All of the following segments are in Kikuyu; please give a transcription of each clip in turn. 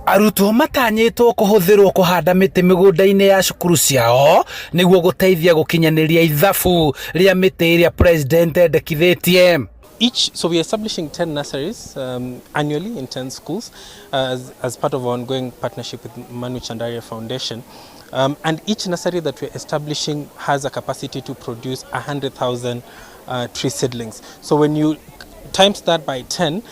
Arutwo matanyĩtwo kũhũthĩrwo kũhanda mĩtĩ mĩgũnda-inĩ ya cukuru ciao nĩguo gũteithia gũkinyanĩria ithabu rĩa mĩtĩ ĩrĩa president endekithĩtie. Each, so we are establishing 10 nurseries annually in 10 schools as part of our ongoing partnership with Manu Chandaria Foundation. And each nursery that we're establishing has a capacity to produce 100,000 tree seedlings. So when you times that by 10,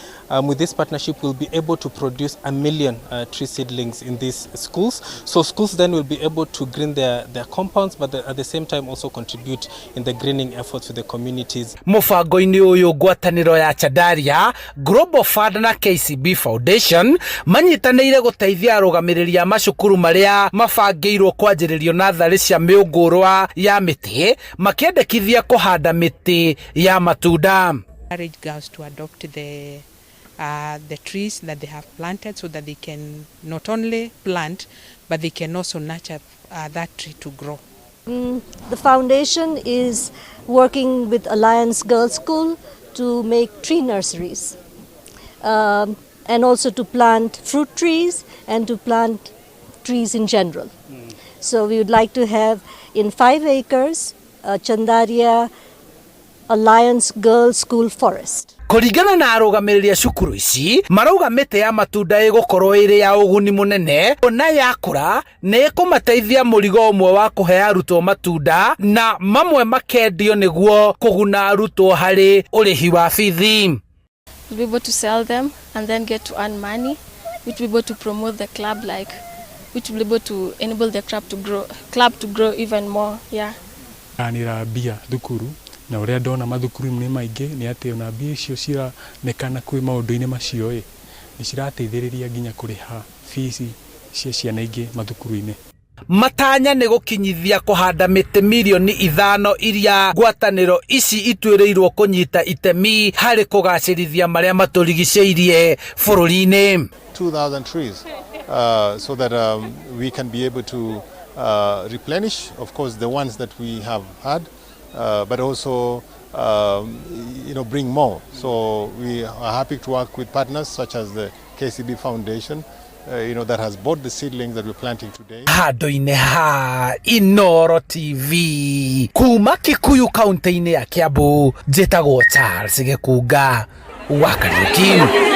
with this partnership, we'll be able to produce 1 million tree seedlings in these schools. So schools then will be able to green their compounds, but at the same time also contribute in the greening efforts with the communities. Mũbango-inĩ ũyũ, ngwatanĩro ya Chandaria Global Fund na KCB Foundation manyitanĩire gũteithia arũgamĩrĩri a macukuru marĩa mabangĩirwo kwanjĩrĩrio natharĩ cia mĩũngũrwa ya mĩtĩ, makĩendekithia kũhanda mĩtĩ ya matunda. Encourage girls to adopt the trees that they have planted so that they can not only plant, but they can also nurture that tree to grow. The foundation is working with Alliance Girls School to make tree nurseries and also to plant fruit trees and to plant trees in general. So we would like to have in 5 acres a Chandaria Alliance Girls School forest. Kũringana na arũgamĩrĩri a cukuru ici, marauga mĩtĩ ya matunda ĩgũkorwo ĩrĩ ya ũguni mũnene, ona yakũra nĩ ĩkũmateithia mũrigo ũmwe wa kũhe arutwo matunda na mamwe makendio nĩguo kũguna arutwo harĩ ũrĩhi wa bithi. We'll be able to sell them and then get to earn money, which will be able to promote the club, like, which will be able to enable the club to grow even more. Yeah. Anĩra mbia thukuru na ũrĩa ndona mathukuru-inĩ maingĩ nĩ atĩ ona mbia icio ciranekana kwĩ maũndũ-inĩ macio ĩ nĩ cirateithĩrĩria nginya kũrĩha bici cia ciana ingĩ mathukuru-inĩ. Matanya nĩ gũkinyithia kũhanda mĩtĩ mirioni 5 iria ngwatanĩro ici ituĩrĩirwo kũnyita itemi harĩ kũgacĩrithia marĩa matũrigicĩirie bũrũri-inĩ. 2,000 trees so that we can be able to replenish, of course, the ones that we have had, but also bring more. So we are happy to work with partners such as the KCB Foundation, that has bought the seedlings that we're planting today. Handũ-inĩ ha Inoro TV kuma Kikuyu, kaunti-inĩ ya Kiambu, njĩtagwo Charles Gĩkunga wa Kariũki.